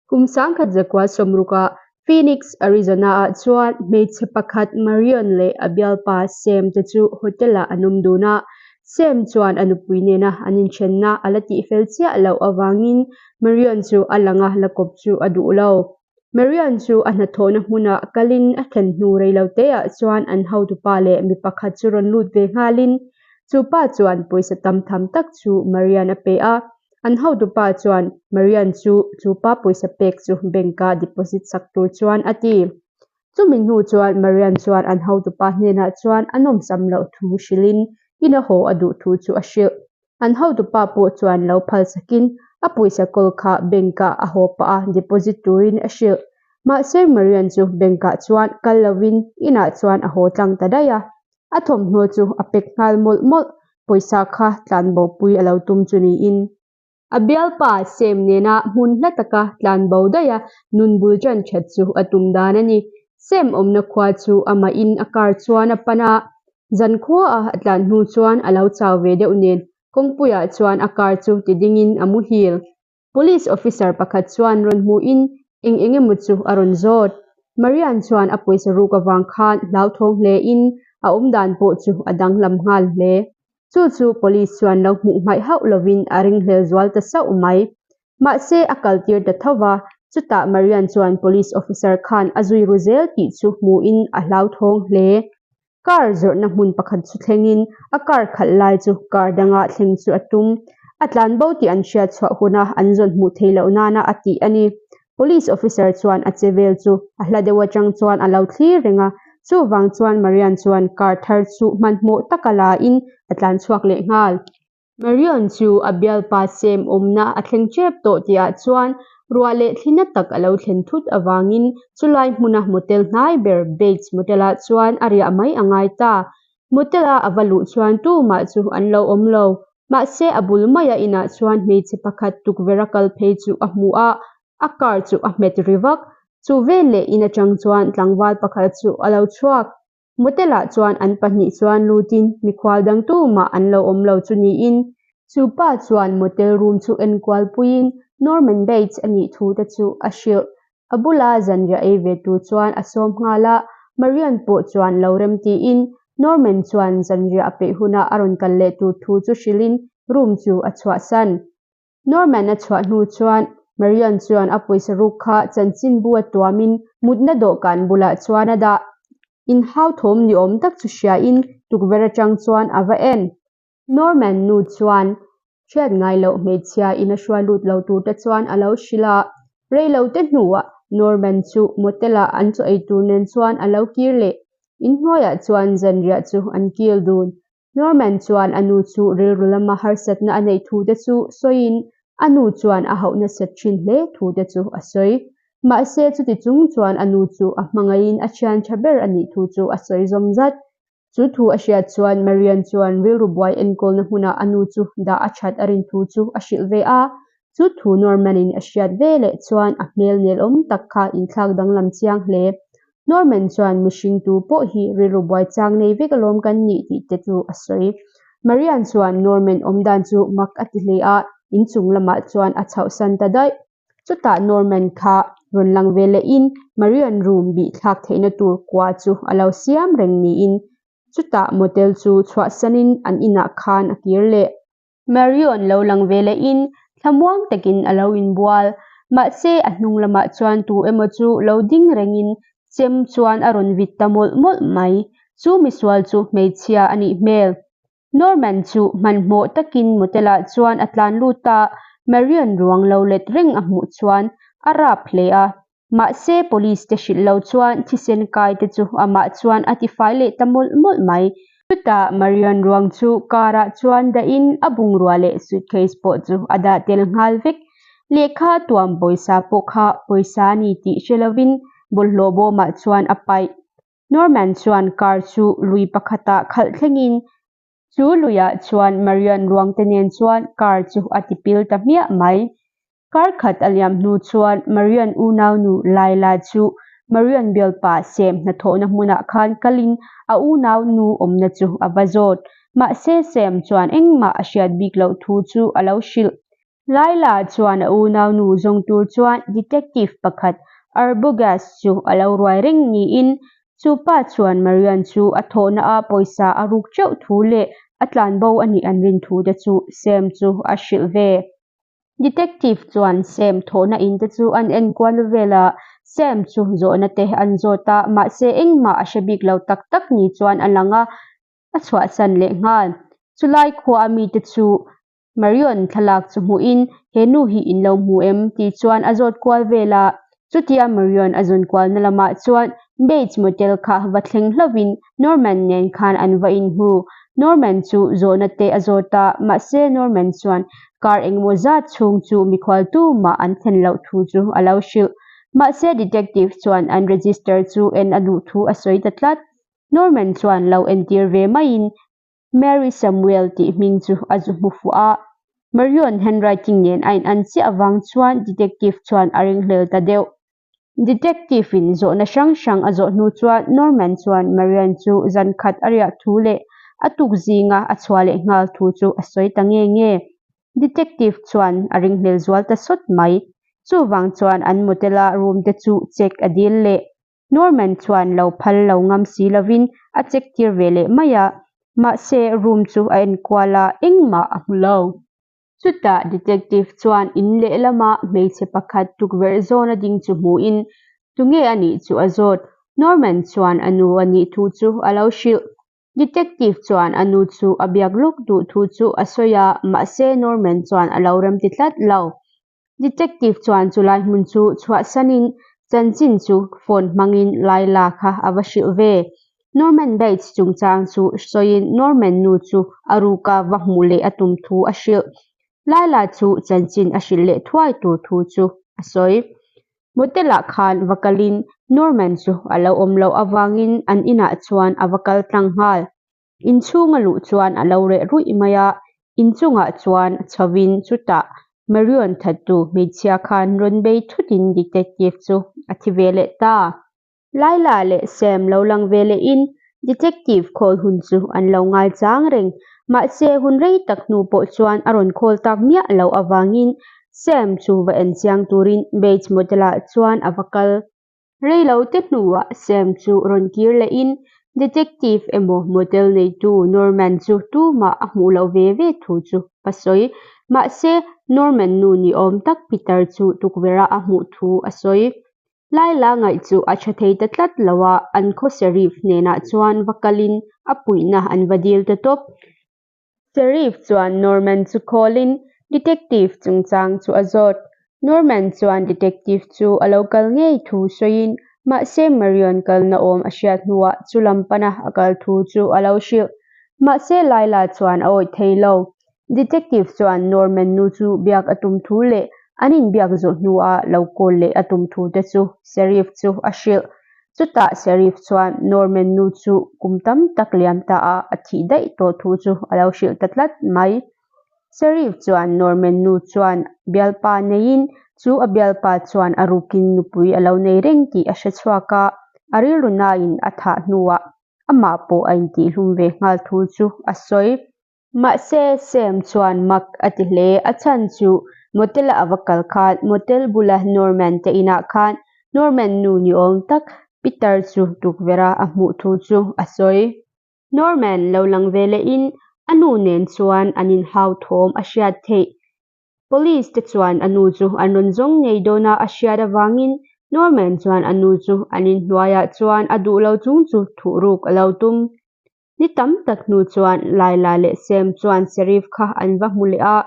Kum 1960-ah Phoenix, Arizona-ah chuan hmeichhe pakhat Marion leh a bialpa Sam te chu hotel-ah an awm dun a. Sam chuan a nupui nena an inthenna a la tihfel chiah loh avangin Marion chu a langa la kawp chu a duh lo. Marion chu a hnathawhna hmunah kalin a thlen hnu reiloteah chuan an hotupa leh mi pakhat chu rawn lut ve nghalin chu pa chuan pawisa tam tham tak chu Marion a pe a. An hotupa chuan Marian chu chu pa pawisa pek chu bank-a deposit sak tur chuan a ti. Chumi hnu chuan Marian chuan an hotupa hnenah chuan a nawmsam loh thu hrilhin ina haw a duh thu chu a hrilh. An hotupa pawh chuan lo phal sakin a pawisa kawl kha bank-ah a haw pah a deposit turin a hrilh. Mahse Marian chu bank-ah chuan kal lovin inah chuan a haw tlang ta daih a. A thawmhnaw chu a pek nghal mawlh mawlh, pawisa kha tlanbopui a lo tum chu niin. A bialpa Sam nena hmun hla taka tlanbo daih a nun bul ṭan ṭhat chu a tum dan a ni. Sam awmna khua chu amahin a car chuan a pan a, zankhuaah a tlan hnu chuan a lo chau ve deuh nen kawngpuiah chuan a car chu ti dingin a muhil. Police officer pakhat chuan rawn hmuhin eng eng emaw chu a rawn zawt. Marian chuan a pawisa ruk avang khan hlauthawng hlein a awmdan pawh chu a danglam nghal hle. Chu chu police chuan lo hmuh hmaih hauh lovin a ringhlel zual ta sauh mai. Mahse a kaltir ta tho va, chutah Marian chuan police officer khan a zui ru zel tih chu hmuhin a hlauthawng hle. Car zawrhna hmun pakhat chu thlengin a car khalh lai chu car danga thleng chu a tum. A tlan bo tih an hriat chhuah huna an zawn hmuh theih loh nana a tih a ni. Police officer chuan a che vel chu a hla deuh atang chuan a lo thlir reng a, chuvang chuan Marian chuan car thar chu hmanhmawh taka la in a tlan chhuak leh nghal. Marion chu a bialpa Sam awmna a thleng tep tawh tihah chuan ruah leh thli na tak a lo thlen thut avangin chulai hmuna motel hnai ber Bates Motel-ah chuan a riah mai a ngai ta. Motel-a a va luh chuan tumah chu an lo awm lo. Mahse a bul maia inah chuan hmeichhe pakhat tukverh a kal phei chu a hmu a, a car chu a hmet ri vak. Chu veleh in atang chuan tlangval pakhat chu a lo chhuak. Motel-ah chuan an pahnih chuan lutin mikhual dang tumah an lo awm lo chu niin, chu pa chuan motel room chu enkual puiin Norman Bates a nih thu te chu a hrilh. A bula zanriah ei ve tur chuan a sawm nghal a, Marian pawh chuan lo rem tiin Norman chuan zanriah a peih hunah a rawn kal leh tur thu chu hrilhin room chu a chhuahsan. Norman a chhuah hnu chuan Marion chuan a pawisa ruk kha chanchinbu a tuamin mutna dawhkan bulah chuan a dah. Inhau thawm ni awm tak chu hriain tukverh atang chuan a va en. Norman nu chuan hriat ngai loh hmeichhia in a hruai lut lo tur te chuan a lo hrilh a. Rei lo te hnuah Norman chu motel ah an chaw ei tur nen chuan a lo kir leh. Inhnuaiah chuan zanriah chu an kil dun. Norman chuan a nu chu rilru lama harsatna a neih thu te chu sawiin a nu chuan a hauh nasat thin hle thu te chu a sawi. Mahse chuti chung chuan a nu chu a hmangaihin a thian tha ber a nih thu chu a sawi zawm zat. Chu thu a hriat chuan Marian chuan rilru buai enkawlna hmunah a nu chu dah a that a rin thu chu a hrilh ve a. Chu thu Norman-in a hriat ve leh chuan a hmel nelawm tak kha inthlak danglam chiang hle. Norman chuan mihring tu pawh hi rilru buai chang nei vek alawm kan nih tih te chu a sawi. Marian chuan Norman awmdan chu mak a ti hle a, inchung lamah chuan a chhohsan ta daih. Chutah Norman kha rawn lang ve lehin Marian room bih thlak theihna tur kua chu a lo siam reng niin chutah motel chu chhuahsanin an inah khan a kir leh. Marion lo lang ve lehin thlamuang takin a lo inbual. Mahse, a hnung lamah chuan tu emaw chu lo ding rengin chem chuan a rawn vit ta mawlh mawlh mai. Chu misual chu hmeichhia a nih hmel. Norman chu hmanhmawh takin motel-ah chuan a tlan lut a, Marion ruang lo let reng a hmuh chuan a rap hle a. Mahse, police te hrilh lo chuan thisen kai te chu amah chuan a tifai leh ta mawlh mawlh mai. Chutah Marion ruang chu car ah chuan dahin a bungrua leh suitcase pawh chu a dah tel nghal vek. Lehkha tuam pawisa pawh kha pawisa a ni tih hre lovin bawlhhlawh bawmah chuan a paih. Norman chuan car chu lui pakhatah khalh thlengin Chu luiah chuan Marian ruangte nen chuan car chu a ti pil ta hmiah mai. Kar khat a liam hnu chuan Marian unaunu Laila chu Marian bialpa Sam hnathawhna hmunah khan kalin a unaunu awmna chu a va zawt. Mahse Sam chuan engmah a hriat bik loh thu chu a lo hrilh. Laila chuan a unaunu zawng tur chuan detective pakhat Arbogast chu a lo ruai reng niin chu pa chuan Marian chu a thawhna a pawisa a ruk teuh thu leh a tlanbo a nih an rin thu te chu Sam chu a hrilh ve. Detective chuan Sam thawhna in te chu an enkual vel a, Sam chu zawhna te an zawt a, mahse engmah a hre bik lo tak tak ni chuan a lang a, a chhuahsan leh nghal. Chulai khua a mite chu Marion thlalak chu hmuhin he nu hi in lo hmu em tih chuan a zawt kual vel a. Chutia Marion a zawn kualna lamah chuan Bates Motel kha va thleng hlauhin Norman nen khan an va inhmu. Norman chu zawhna te a zawt a, mahse Norman chuan kar engemaw zat chhung chu mikhual tumah an thlen loh thu chu a lo hrilh. Mahse detective chuan an register chu en a duh thu a sawi ta tlat. Norman chuan lo entir ve maiin Mary Samuel tih hming chu a zu hmu fuh a. Marion handwriting nen a in an chiah avang chuan detective chuan a ringhlel ta deuh. Detective in zawhna hrang hrang a zawh hnu chuan Norman chuan Marion chu zan khat a riah thu leh a tuk zinga a chhuah leh nghal thu chu a sawi ta nge nge. Detective chuan a ringhlel zual ta sawt mai. Chuvang chuan an motel a room te chu check a dil leh. Norman chuan lo phal lo ngam si lovin a check tir ve leh mai a, mahse room chu a enkual a, engmah a hmu lo. Chutah detective chuan in lehlama hmeichhe pakhat tukverh zawn a ding chu hmuhin tunge a nih chu a zawt. Norman chuan a nu a nih thu chu a lo hrilh. Detective chuan a nu chu a biak lawk duh thu chu a sawi a, mahse Norman chuan a lo remti tlat lo. Detective chuan chulai hmun chu chhuahsanin chanchin chu phone hmangin Laila kha a va hrilh ve. Norman Bates chungchang chu sawiin Norman nu chu a ruka va hmuh leh a tum thu a hrilh. Laila chu chanchin a hrilh leh thuai tur thu chu a sawi. Motel-ah khan va kalin Norman chu a lo awm loh avangin an inah chuan a va kal tlang nghal. Inchhung a luh chuan a lo reh ruih mai a, inchungah chuan chhovin chutah Marion thattu hmeichhia khan rawn bei thutin detective chu a thi ve leh ta. Laila leh Sam lo lang ve lehin detective call hun chu an lo ngaichang reng, mahse hun rei tak hnu pawh chuan a rawn call tak miah loh avangin Sam chu va enchiang turin Bates Motel-ah chuan a va kal. Reilote hnuah Sam chu rawn kir lehin detective emaw motel neitu Norman chu tumah a hmuh loh ve ve thu chu a sawi. Mahse, Norman nu ni awm tak Peter chu tukverha a hmuh thu a sawi. Laila ngaih chu a tha thei ta tlat lo a, an khaw Sheriff hnenah chuan va kalin a puihna an va dil ta tawp. Sheriff chuan Norman chu call-in detective chungchang chu a zawt. Norman chuan detective chu a lo kal ngei thu sawiin mahse Marion kalna awm a hriat hnuah chu lam pana a kal thu chu a lo hrilh. Mahse Laila chuan a awih thei lo. Detective chuan Norman nu chu biak a tum thu leh an inbiak zawh hnuah lo call leh a tum thu te chu Sheriff chu a hrilh. Chutah Sheriff chuan Norman nu chu kum tam tak liam ta a a thih daih tawh thu chu a lo hrilh ta tlat mai. Sheriff chuan Norman nu chuan bialpa neiin chu a bialpa chuan a rukin nupui a lo nei reng tih a hre chhuak a, a rilru nain a thah hnuah amah pawh a intihhlum ve nghal thu chu a sawi. Mahse, Sam chuan mak a ti hle. A chhan chu motel-a a va kal khan motel bula Norman te inah khan Norman nu ni awm tak Peter chu tukverha a hmuh thu chu a sawi. Norman lo lang ve lehin a nu nen chuan an inhau thawm a hriat theih. Police te chuan a nu chu an rawn zawng ngei dawn a a hriat avangin Norman chuan a nu chu an inhnuaiah chuan a duh lo chung chu thuhruk a lo tum. Ni tam tak hnu chuan Laila leh Sam chuan Sheriff kha an va hmu leh a.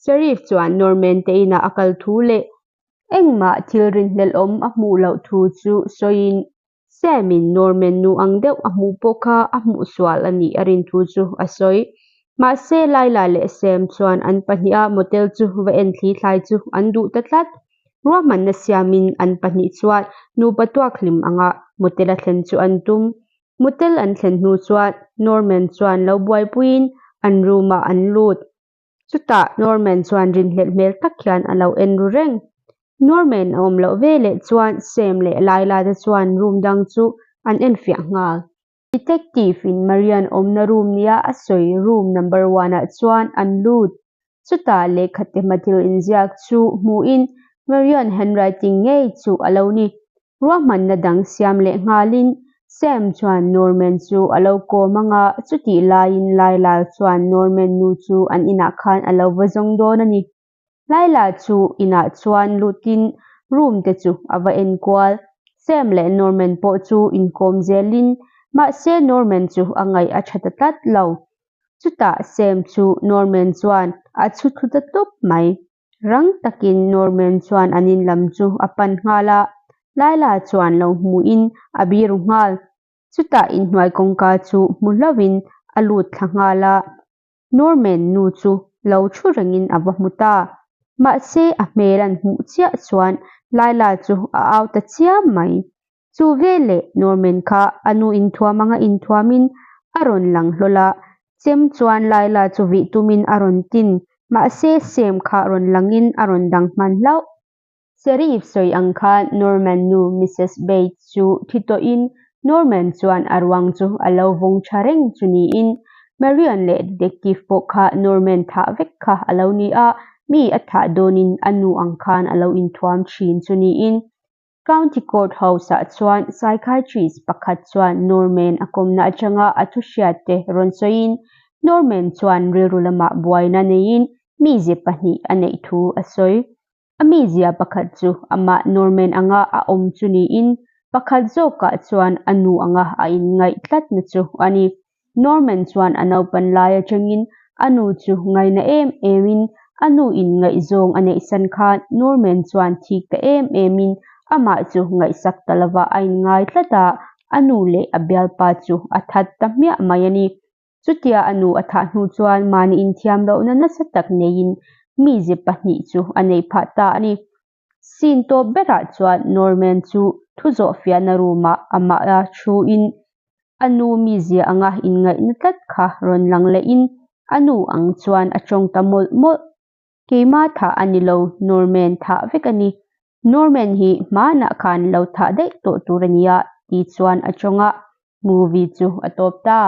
Sheriff chuan Norman te inah a kal thu leh engmah thil rinhlelhawm a hmuh loh thu chu sawiin Sam in Norman nu ang deuh a hmuh pawh kha a hmuh sual a nih a rin thu chu a sawi. Mahse Laila leh Sam chuan an pahniha motel chu va en thli thlai chu an duh ta tlat. Ruahmanna siamin an pahnih chuan nupa tuak hlim anga motel a thlen chu an tum. Motel an thlen hnu chuan Norman chuan lo buaipuiin an room ah an lut. Chutah Norman chuan rinhlelh hmel tak hian a lo en ru reng. Norman a awm loh veleh chuan Sam leh Laila te chuan room dang chu an enfiah nghal. Detective in Marian awmna room nia a sawi room number one ah chuan an lut. Chutah lehkha te hma thil inziak chu hmuhin Marion handwriting ngei chu a lo ni. Ruahmanna dang siam leh nghalin Sam chuan Norman chu a lo kawm ang a, chutih laiin Laila chuan Norman nu chu an inah khan a lo va zawng dawn a ni. Laila chu inah chuan lutin room te chu a va en kual. Sam leh Norman pawh chu inkawm zelin mahse Norman chu a ngaih a tha ta tlat lo. Chutah Sam chu Norman chuan a chhu thlu ta tawp mai. Rang takin Norman chuan an in lam chu a pan nghal a, Laila chuan lo hmuhin a biru nghal. Chutah inhnuai kawngka chu hmu hlauhin a lut thla nghal a. Norman nu chu lo thu rengin a va hmu ta. Mahse a hmel an hmuh chiah chuan Laila chu a au ta chiam mai. Chu veleh Norman kha a nu inthuam anga inthuamin a rawn lang hlawl a, chem chuan Laila chu vih tumin a rawn tin, mahse Sam kha rawn langin a rawn dang hman hlauh. Sheriff sawi ang khan Norman nu Missus Bates chu thi tawhin Norman chuan a ruang chu a lo vawng tha reng chu niin Marion leh detective pawh kha Norman thah vek kha a lo ni a, mi a thah dawnin a nu ang khan a lo inthuam thin chu niin County Court House-ah chuan psychiatrist pakhat chuan Norman a kawmna atanga a thu hriatte rawn sawiin Norman chuan rilru lamah buaina neiin mize pahnih a neih thu a sawi. A mizia pakhat chu amah Norman anga a awm chu niin pakhat zawkah chuan a nu anga a inngaih tlatna chu a ni. Norman chuan a naupan lai atangin a nu chu ngaina em emin a nu in ngaihzawng a neihsan khan Norman chuan thik ta em emin amah chu ngaihsak ta lova a inngai tlat a, a nu leh a bialpa chu a that ta hmiah mai a ni. Chutia a nu a thah hnu chuan mahni inthiam lohna nasa tak neiin mize pahnih chu a neih phah ta a ni. Scene tawp berah chuan Norman chu thu zawh fiahna room-ah amah a thuin a nu mizia anga inngaihna tlat kha rawn lang lehin a nu ang chuan a tawng ta mawlh mawlh. Keimah thah a ni lo, Norman thah vek a ni. Norman hi hmanah khan lo thah daih tawh tur a nia ti chuan a tawng a, movie chu a tawp ta.